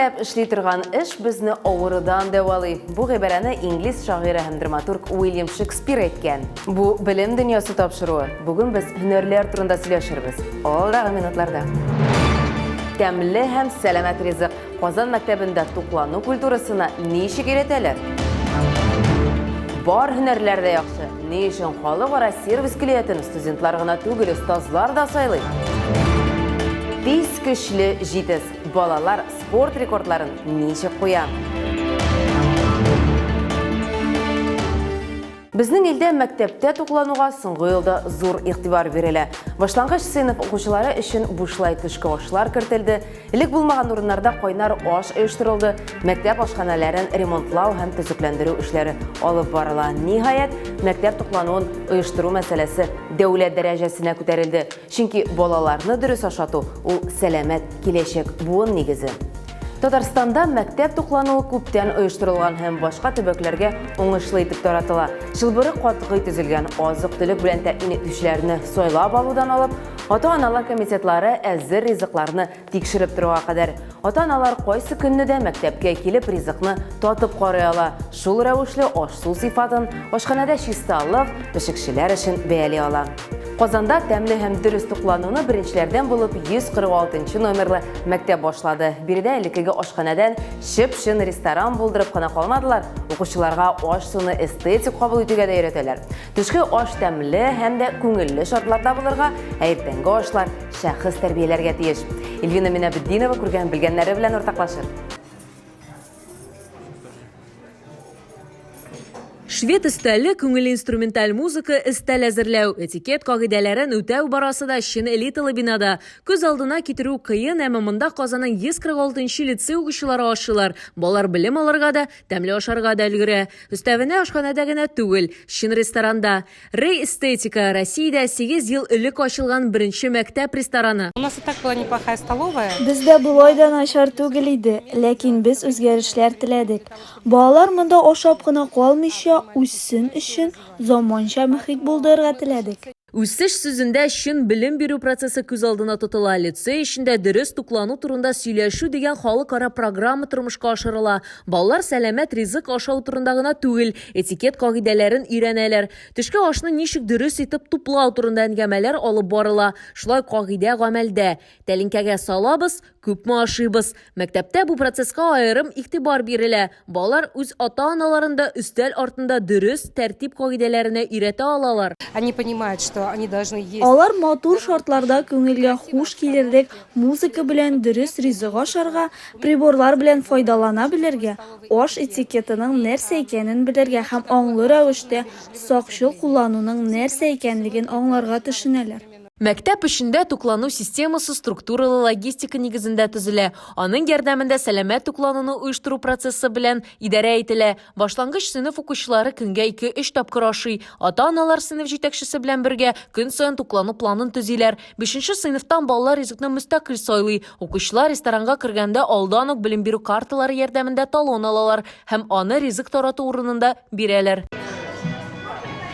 теләп эшли торган эш безне авырудан дәвалый. Бу гыйбарәне инглиз шагыйре һәм драматург Уильям Шекспир әйткән. Бу Белем дөньясы тапшыруы. Бүген без һөнәрләр турында сөйләшербез. Алдагы минутларда. Тәмле һәм сәламәт ризык. Казан мәктәбендә туклану культурасына ничек өйрәтәләр? Бар һөнәрләр дә яхшы. Ни өчен халыкара сервис көллиятен студентлар гына түгел, остазлар да сайлый? Тиз, көчле, җитез. Балалар спорт рекордларын ничек куя? Безнең илдә мәктәптә туклануга соңгы елда зур игътибар бирелә. Башлангыч сыйныф укучылары өчен бушлай төшке ашлар кертелде, элек булмаган урыннарда кайнар аш оештырылды, мәктәп ашханәләрен ремонтлау һәм төзекләндерү эшләре алып барыла. Ниһаять, мәктәп туклануын оештыру мәсьәләсе дәүләт дәрәҗәсенә күтәрелде. Чөнки балаларны дөрес ашату, ул сәламәт киләчәк буын нигезе. Татарстанда мәктәп туклануы күптән оештырылган һәм башка төбәкләргә уңышлы итеп таратыла. Чылбыры катгый төзелгән, азык-төлек белән тәэмин итүчеләрне сайлап алудан алып, ата-аналар комитетлары әзер ризыкларны тикшереп торуга кадәр. Ата-аналар кайсы көнне дә мәктәпкә килеп ризыкны татып карый ала. Шул рәвешле аш-су сыйфатын, ашханәдә чисталык, пешекчеләр эшен бәяли ала. Казанда тәмле һәм дөрес туклануны беренчеләрдән булып 146 нчы номерлы мәктәп башлады. Биредә элеккеге ашханәдән чып-чын ресторан булдырып кына калмадылар, укучыларга аш-суны эстетик кабул итүгә дә өйрәтәләр. Төшке аш тәмле һәм дә күңелле шартларда булырга, ә иртәнге ашлар шәхес тәрбияләргә тиеш. Эльвина Минабетдинова күргән белгәннәре белән уртаклашыр. Швед өстәле, күңелле инструменталь музыка, өстәл әзерләү, этикет кагыйдәләрен үтәү барасы да чын элиталы бинада. Күз алдына китерү кыен, әмма монда Казанның 146 нчы лицей укучылары ашыйлар. Балалар белем алырга да, тәмле ашарга да өлгерә. Өстәвенә ашханәдә генә түгел, чын ресторанда. Рей Эстетика, Россиядә 8 ел элек ачылган беренче мәктәп рестораны. У нас и так была неплохая столовая. Бездә болай да начар түгел иде, ләкин без үзгәрешләр теләдек. Балалар монда ашап кына калмыйча, үссен өчен заманча мохит булдырырга теләдек. Үсеш сүзендә чын белем бирү процессы күз алдына тотыла, лицей эчендә дөрес туклану турында сөйләшү дигән халыкара программа тормышка ашырыла. Балалар сәламәт ризык ашау турында гына түгел, этикет кагыйдәләрен өйрәнәләр. Төшке ашны ничек дөрес итеп туплау турында әңгәмәләр алып барыла. Шулай кагыйдә гамәлдә. Тәлинкәгә салабыз, күпме ашыйбыз. Мәктәптә бу процесска аерым игътибар бирелә. Балалар үз ата-аналарын да өстәл артында дөрес тәртип кагыйдәләренә өйрәтә алалар. Они понимают, что они должны есть. Алар матур шартларда күңелгә хуш килерлек музыка белән дөрес ризык ашарга, Приборлар белән файдалана белергә, аш этикетының нәрсә икәнен белергә һәм аңлы рәвештә сакчыл куллануның нәрсә икәнлеген аңларга төшенәләр. Мәктәп эчендә туклану системасы структуралы логистика нигезендә төзелә. Аның ярдәмендә сәламәт туклануны оештыру процессы белән идарә ителә. Башлангыч сыйныф укучылары көнгә ике-өч тапкыр ашый. Ата-аналар сыйныф җитәкчесе белән бергә көн саен туклану планын төзиләр. Бишенче сыйныфтан балалар ризыкны мөстәкыйль сайлый. Укучылар ресторанга кергәндә алдан ук белем бирү карталары ярдәмендә талон алалар һәм аны ризык тарату урынында бирәләр.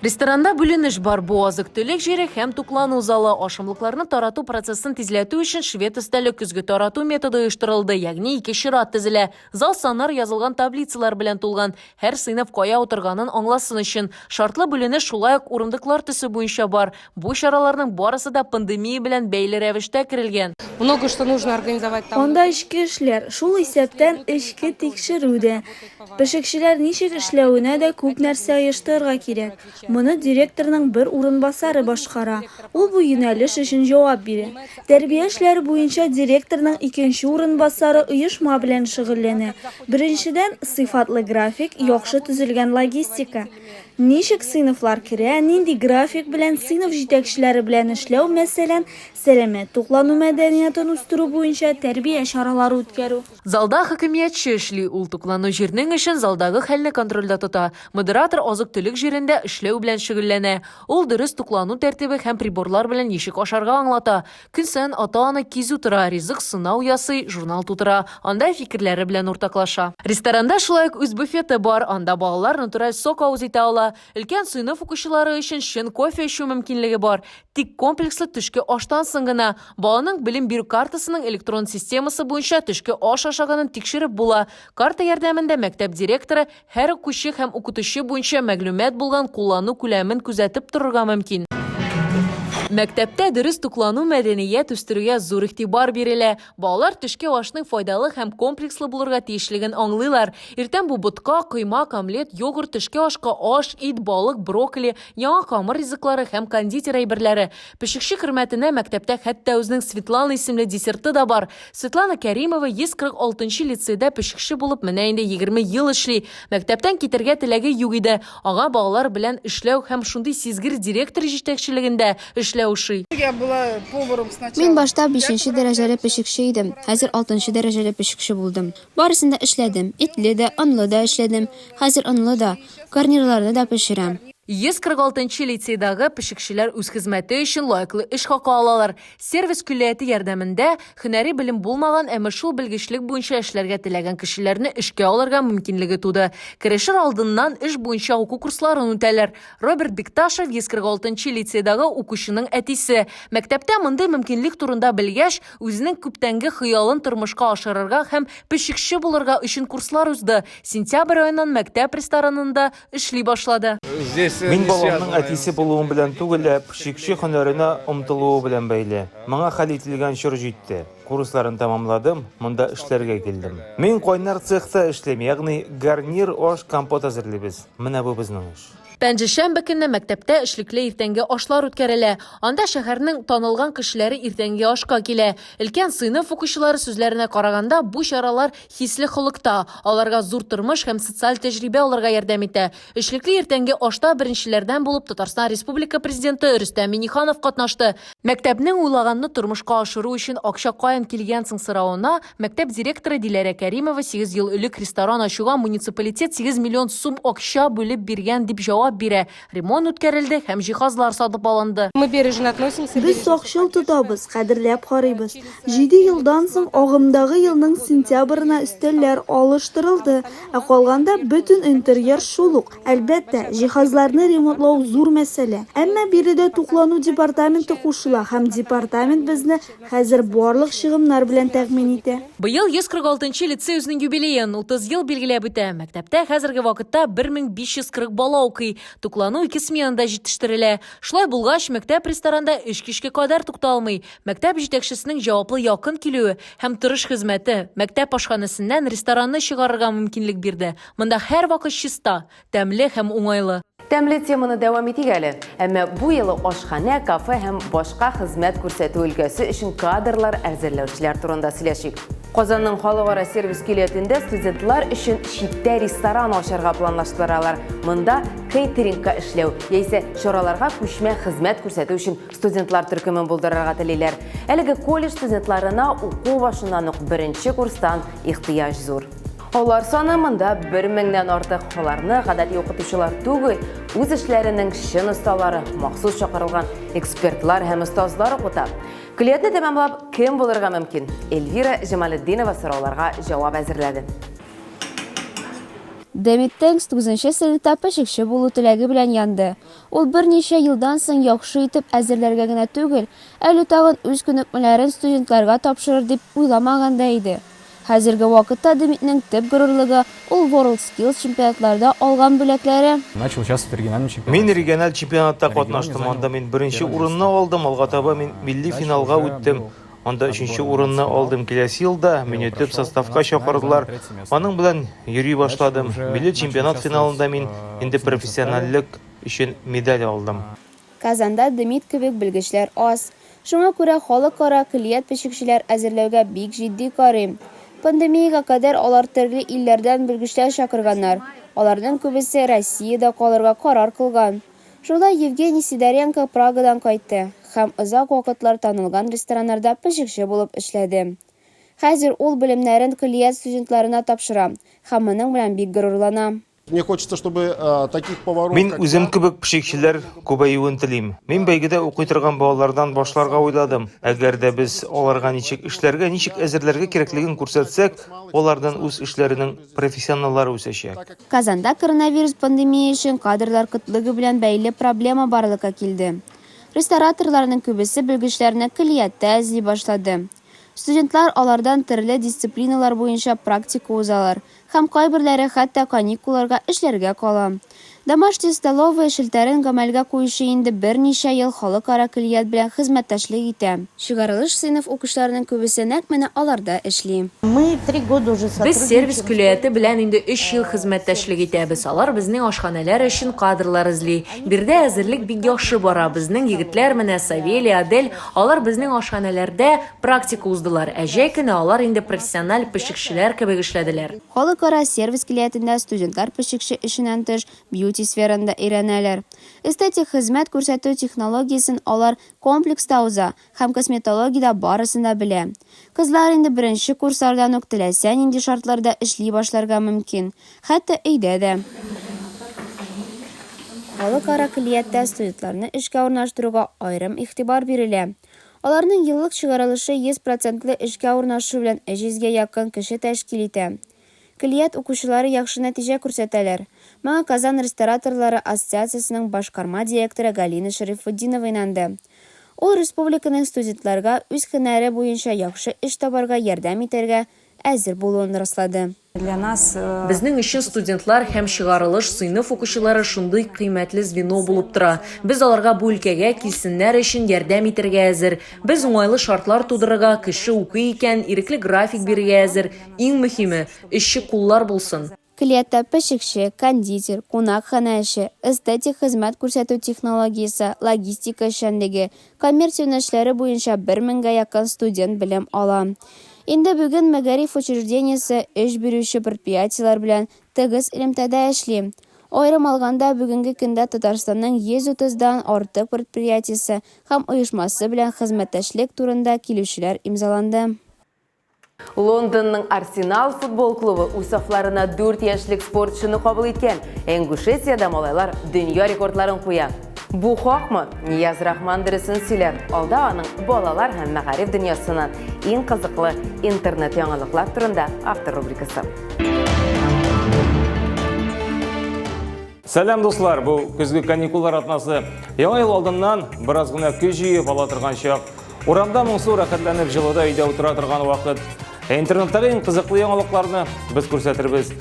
Ресторанда бүленеш бар, бу азык-төлек җире һәм туклану залы. Ашамлыкларны тарату процессын тизләтү өчен швед өстәле көзге тарату методы оештырылды, ягъни ике чират тезелә. Зал саннар язылган таблицалар белән тулган. Һәр сыйныф кая утырганын аңласын өчен. Шартлы бүленеш шулай ук урындыклар төсе буенча бар. Бу чараларның барысы да пандемия белән бәйле рәвештә керелгән. Много что нужно организовать там. Анда эчке эшләр, шул исәптән эчке тикшерү дә, пешекчеләр ничек эшләвенә дә күп нәрсә оештырырга кирәк. Моны директорның бер урынбасары башкара, ул бу юнәлеш өчен җавап бирә. Тәрбия эшләре буенча директорның икенче урынбасары оешма белән шөгыльләнә. Беренчедән, сыйфатлы график, яхшы төзелгән логистика. Ничек сыйныфлар керә, нинди график белән, сыйныф җитәкчеләре белән эшләү, мәсәлән, сәламәт туклану мәдәниятен үстерү буенча тәрбия чаралары үткәрү. Залда хакимиятче эшли, ул туклану җирнең эшен, залдагы хәлне контрольдә тота. Модератор азык-төлек җирендә эшләү белән шөгыльләнә. Ул дөрес туклану тәртибе һәм приборлар белән ничек ашарга аңлата. Көн саен ата-ана кизү тора, ризык сынау ясый, журнал тутыра, анда фикерләре белән уртаклаша. Ресторанда шулай ук үз буфеты бар, анда балалар натураль сок авыз итә ала. була. Өлкән сыйныф укучылары өчен чын кофе эчү мөмкинлеге бар. Тик комплекслы төшке аштан соң гына. Баланың белем бирү картасының электрон системасы буенча төшке аш ашаганын тикшереп була. Карта ярдәмендә мәктәп директоры һәр укучы һәм укытучы буенча мәгълүмат булган куллану күләмен күзәтеп торырга мөмкин. Мәктәптә дөрес туклану мәдәният үстерүгә зур игътибар бирелә. Балалар төшке ашның файдалы һәм комплекслы булырга тиешлеген аңлыйлар. Иртән бу ботка, коймак, омлет, йогурт, төшке ашка аш, ит, балык, брокколи, яңа камыр ризыклары һәм кондитер әйберләре. Пешекче хөрмәтенә мәктәптә хәтта үзенең Светлана исемле десерты да бар. Светлана Кәримова 146 нчы лицейда пешекче булып менә инде 20 ел эшли. Мәктәптән китәргә теләге юк иде. Аңа балалар белән эшләү һәм шундый сизгер директор җитәкчелегендә эшләү ошый. Мин башта бишенче дәрәҗәле пешекче идем, хәзер алтынчы дәрәҗәле пешекче булдым. Барысын да эшләдем, итле дә, онлы да эшләдем, хәзер онлы да, гарнирларны да пешерәм. 146 нчы лицейдагы пешекчеләр үз хезмәте өчен лаеклы эш хакы алалар. Сервис көллияте ярдәмендә һөнәри белем булмаган, әмма шул белгечлек буенча эшләргә теләгән кешеләрне эшкә алырга мөмкинлеге туды. Керешер алдыннан эш буенча уку курсларын үтәләр. Роберт Бикташев, 146 нчы лицейдагы укучының әтисе. Мәктәптә мондый мөмкинлек турында белгәч, Үзенең күптәнге хыялын тормышка ашырырга һәм пешекче булырга өчен курслар узды. Сентябрь аеннан мәктәп ресторанында эшли башлады. Мин баламның әтисе булуым белән түгел, ә пешекче һөнәренә омтылуы белән бәйле. Моңа хәл ителгән чор җитте. Курсларын тәмамладым, монда эшләргә килдем. Мин кайнар цехта эшлим, ягъни гарнир, аш, компот әзерлибез. Менә бу безнең эш. Пәнҗешәмбе көнне мәктәптә эшлекле иртәнге ашлар үткәрелә. Анда шәһәрнең танылган кешеләре иртәнге ашка килә. Өлкән сыйныф укучылары сүзләренә караганда, бу чаралар хисле холыкта, аларга зур тормыш һәм социаль тәҗрибә алырга ярдәм итә. Эшлекле иртәнге ашта беренчеләрдән булып Татарстан Республика Президенты Рөстәм Миңнеханов катнашты. Мәктәпнең уйлаганны тормышка ашыру өчен акча каян килгән соң соравына, Мәктәп директоры Диләрә Кәримова 8 ел элек ресторан ачуга муниципалитет 8 миллион сум акча бүлеп биргән дип җавап бирә. Ремонт үткәрелде һәм җиһазлар сатып алынды. Мы бережно относимся, Без сакчыл тотабыз, кадерләп карыйбыз. Җиде елдан соң агымдагы елның сентябренә өстәлләр алыштырылды, ә калганда бөтен интерьер шул ук. Әлбәттә, җиһазларны ремонтлау зур мәсьәлә. Әмма биредә туклану департаменты кушыла һәм департамент безне Хәзер барлык чыгымнар белән тәэмин итә. Быел 146 нчы лицей үзенең юбилеен, 30 ел билгеләп үтә. Мәктәптә хәзерге вакытта 1540 бала укый. Туклану ике сменада җитештерелә. Шулай булгач, мәктәп ресторанда эш кичкә кадәр тукталмый. Мәктәп җитәкчесенең җаваплы якын килүе һәм тырыш хезмәте мәктәп ашханәсеннән ресторанны чыгарырга мөмкинлек бирде. Монда һәрвакыт чиста, тәмле һәм уңайлы. Тәмле теманы дәвам итик әле. Әмма бу юлы ашханә, кафе һәм башка хезмәт күрсәтү өлкәсе өчен кадрлар әзерләүчеләр турында сөйләшик. Казанның халыкара сервис көллиятендә студентлар өчен читтә ресторан ачарга планлаштыралар. Монда кейтерингка эшләү яисә чараларга күчмә хезмәт күрсәтү өчен студентлар төркемен булдырырга телиләр. Әлеге колледж студентларына уку башыннан ук беренче курстан ихтыяҗ зур. Алар саны монда бер меңнән артык. Аларны гадәти укытучылар түгел, үз эшләренең чын осталары, махсус чакырылган экспертлар һәм остазлар укыта. Көллиятне тәмамлап кем булырга мөмкин? Эльвира Җамалетдинова сорауларга җавап әзерләде. Дэмит Тэнкс тугызынчы сыйныфта пешекче булу теләге белән янды. Ул берничә елдан соң яхшы итеп әзерләргә генә түгел, әле тагын үз күнекмәләрен студентларга тапшырыр дип уйламаган да иде. Хәзерге вакытта Демидның төп горурлыгы, ул WorldSkills чемпионатларда алган бүләкләре. Начал участвовать в региональном чемпионате. Мин региональ чемпионатта катнаштым, анда мин беренче урынны алдым, алга таба мин милли финалга үттем, анда өченче урынны алдым. Киләсе елда мине төп составка чакырдылар, аның белән йөри башладым. Милли чемпионат финалында мин инде профессиональлек өчен медаль алдым. Казанда Демид кебек белгечләр аз. Шуңа күрә халыкара көллият пешекчеләр әзерләүгә бик җитди карый. Пандемиягә кадәр алар төрле илләрдән белгечләр чакырганнар. Аларның күбесе Россиядә калырга карар кылган. Шулай Евгений Сидоренко Прагадан кайтты һәм озак вакытлар танылган рестораннарда пешекче булып эшләде. Хәзер ул белемнәрен көллият студентларына тапшыра һәм моның белән бик горурлана. Мне хочется, чтобы э, таких поваров, Мин үзем кебек пешекчеләр күбәюен телим. Мин бәйгедә укый торган балалардан башларга уйладым. Әгәр дә без аларга ничек эшләргә, ничек әзерләргә кирәклеген күрсәтсәк, алардан үз эшләренең профессионаллары үсәчәк. Казанда коронавирус пандемия өчен кадрлар кытлыгы белән бәйле проблема барлыкка килде. Рестораторларның күбесе белгечләрне көллияттә эзли башлады. Студентлар алардан төрле дисциплиналар буенча практика узалар һәм кайберләре хәтта каникулларга эшләргә кала. Домашняя столовая челтәрен гамәлгә куючы инде берничә ел халыкара көллият белән хезмәттәшлек итә. Чыгарылыш сыйныф укучыларының күбесе нәкъ менә аларда эшли. Без сервис көллияте белән инде өч ел хезмәттәшлек итәбез. Алар безнең ашханәләр өчен кадрлар эзли. Биредә әзерлек бик яхшы бара. Безнең егетләр менә, Савелий, Адель, Алар безнең ашханәләрдә практика уздылар, ә җәй көне алар инде профессиональ пешекчеләр кебек эшләделәр. Халыкара сервис көллиятендә студентлар пешекче эшеннән тыш, бьюти сфераны да өйрәнәләр. Эстетик хезмәт күрсәтү технологиясен алар комплекста уза һәм косметологиядә барысын да белә. Кызлар инде беренче курслардан ук теләсә нинди шартларда эшли башларга мөмкин. Хәтта өйдә дә. Халыкара көллияттә студентларны эшкә урнаштыруга аерым игътибар бирелә. Аларның еллык чыгарылышы 100 процентлы эшкә урнашу белән 300 гә якын кеше тәшкил итә. Көллият укучылары яхшы нәтиҗә күрсәтәләр. Моңа Казан рестораторлары ассоциациясенең башкарма директоры Галина Шәрифутдинова инанды. Ул республиканың студентларга үз һөнәре буенча яхшы эш табарга ярдәм итәргә әзер булуын раслады. Безнең өчен студентлар һәм чыгарылыш сыйныф укучылары шундый кыйммәтле звено булып тора. Без аларга бу өлкәгә килсеннәр өчен ярдәм итәргә әзер. Без уңайлы шартлар тудырырга, кеше укый икән, ирекле график бирергә әзер. Иң мөһиме, эшче куллар булсын. Көллияттә пешекче, кондитер, кунакханә эше, эстетик хезмәт күрсәтү технологиясе, логистика эшчәнлеге, коммерция юнәлешләре буенча бер меңгә якын студент белем ала. Инде бүген мәгариф учреждениесе эш бирүче предприятиеләр белән тыгыз элемтәдә эшли. Аерым алганда, бүгенге көндә Татарстанның 130 дан артык предприятиесе һәм оешмасы белән хезмәттәшлек турында килешүләр имзаланды. Лондонның Арсенал футбол клубы үз сафларына 4 яшьлек спортчыны кабул иткән. Ә Ингушетиядә малайлар дөнья рекордларын куя. Бу хакмы? Нияз Рахман дөресен сөйләр. Алда аның балалар һәм мәгариф дөньясыннан иң кызыклы интернет яңалыклар турында автор рубрикасы. Сәлам, дуслар! Бу көзге каникуллар атнасы. Яңа ел алдыннан бераз гына көч җыеп ала торган чак. Урамда моңсу рәхәтләнеп җылыда өйдә утыра торган вакыт. Ә интернеттагы иң кызыклы яңалыкларны без күрсәтербез.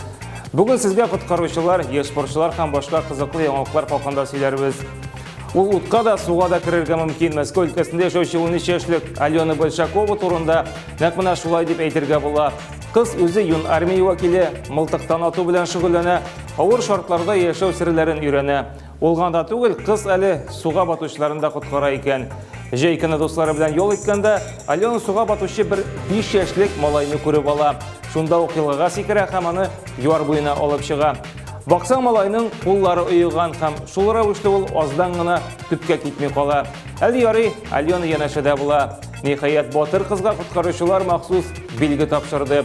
Бүген сезгә коткаручылар, яшь спортчылар һәм башка кызыклы яңалыклар хакында сөйләрбез. Ул утка да, суга да керергә мөмкин. Мәскәү өлкәсендә яшәүче 13 яшьлек Алена Большакова турында нәкъ менә шулай дип әйтергә була. Кыз үзе юн армия вәкиле, мылтыктан ату белән шөгыльләнә, авыр шартларда яшәү серләрен өйрәнә. Ул гына да түгел, кыз әле суга батучыларны да коткара икән. Җәй көне дуслары белән ял иткәндә, Алена суга батучы бер 5 яшьлек малайны күреп ала. Шунда ук елгага сикерә һәм аны яр буена алып чыга. Баксаң, малайның куллары оеган һәм шул рәвешле ул аздан гына төпкә китми кала. Әле ярый, Алена янәшәдә була. Ниһаять, батыр кызга коткаручылар махсус билге тапшырды.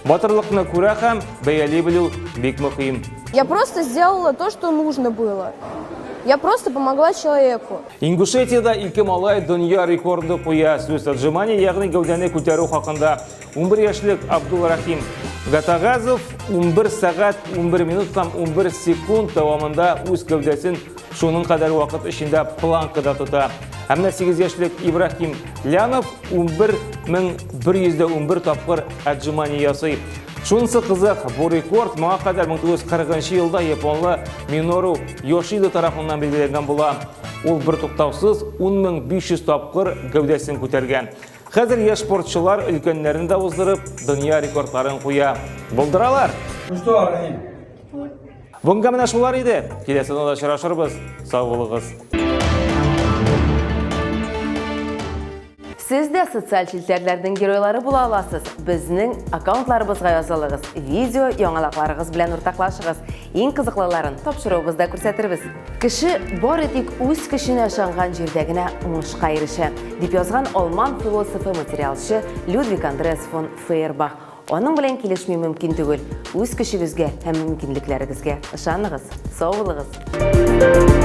Батырлыкны күрә һәм бәяли белү бик мөһим. Я просто сделала то, что нужно было. Я просто помогла человеку. Ингушетиядә ике малай дөнья рекорды куя. Сүз отжимание, ягъни гәүдәне күтәрү хакында. 11 яшьлек Абдулрахим Гатагазов 11 сәгать 11 минут һәм 11 секунд дәвамында үз гәүдәсен шуның кадәр вакыт эчендә планкада тота. Ә менә 8 яшьлек Ибрахим Лянов 11111 тапкыр отжимание ясый. Шунысы кызык, бу рекорд моңа кадәр 1940 елда японлы Минору Йошида тарафыннан билгеләнгән була. Ул бертуктаусыз 10500 тапкыр гәүдәсен күтәргән. Хәзер яшь спортчылар өлкәннәрне дә уздырып, дөнья рекордларын куя. Булдыралар! Ну что, Рахим? Бүгенгә менә шулар иде. Киләсе атнада очрашырбыз. Сау булыгыз. Сез дә социаль челтәрләрнең геройлары була аласыз. Безнең аккаунтларыбызга язылыгыз, видео яңалыкларыгыз белән уртаклашыгыз. Иң кызыклыларын тапшыруыбызда күрсәтербез. Кеше бары тик үз көченә ышанган җирдә генә уңышка ирешә, дип язган алман философы, материалчы Людвиг Андреас фон Фейербах. Аның белән килешми мөмкин түгел. Үз көчегезгә һәм мөмкинлекләрегезгә ышаныгыз. Сау булыгыз!